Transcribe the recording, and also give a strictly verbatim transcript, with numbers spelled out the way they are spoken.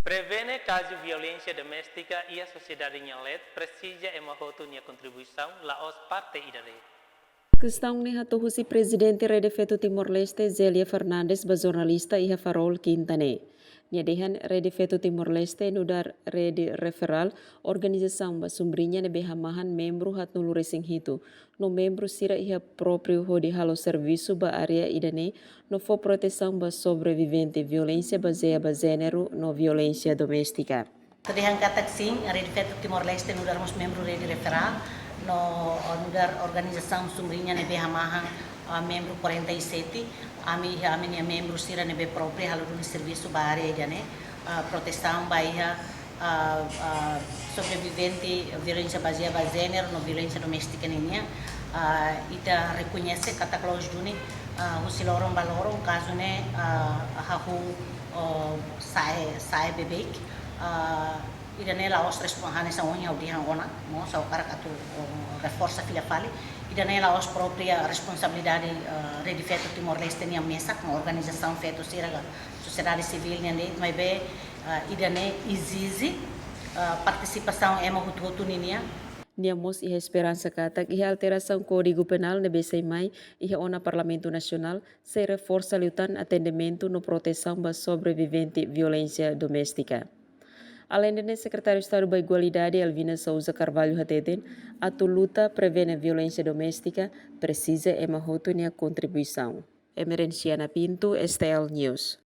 Prevene kazu violénsia doméstika iha sosiedade nian leet presiza ema hotu nia kontribuisaun, la'ós parte ida de'it. Kestaun ne'e hato'o husi Prezidente Rede Feto Timor-Leste, Zélia Fernandes, ba jornalista iha Farol, Kinta ne'e. Nia dehan Rede Feto Timor-Leste nu'udar rede referál, organizasaun ba sumbriña ne'ebé hamahan membru haatnulu-resin-hitu, no membru sira iha própriu hodi halo servisu ba área ida-ne'e, no fó protesaun ba sobrevivente violénsia bazeia ba jéneru no violénsia doméstika. Atu dehan katak sin, Rede Feto Timor-Leste nu'udar mós membru rede referál, no, eh, nu'udar organizasaun sumbriña ne'ebé hamahan, ah, membru quarenta e sete, ami iha ami-nia membru sira ne'ebé própriu halo duni servisu ba área ida-ne'e, ah, protesaun ba iha, ah, ah, sobrevivente violénsia bazeia ba jéneru no violénsia doméstika ninian, ah, ita rekoñese katak loos duni, ah, husi loron ba loron kazu ne'e, ah, hahú, oh, sa'e, sa'e beibeik, ah, ida-ne'e la'ós respon-, hanesan ohin ha'u dehan ona, mós ha'u hakarak atu, oh, reforsa fila fali. Ida-ne'e la'ós própria responsabilidade, ah, Rede Feto Timor-Leste nian mesak, no organizasaun feto sira ka sosiedade sivíl nian de'it, maibé, ah, ida-ne'e ezije, ah, partisipasaun ema hotu-hotu ninian. Nia mós iha esperansa katak iha alterasaun Kódigu Penál ne'ebé sei mai iha ona Parlamentu Nasionál, sei reforsa liután atendimentu no protesaun ba sobrevivente violénsia doméstika. Aleinde ne'e, Sekretáriu Estadu ba Igualdade, Elvina Sousa Carvalho, hateten, atu luta prevene violénsia doméstika, presiza ema hotu nia kontribuisaun. Emerenciana Pinto, S T L News.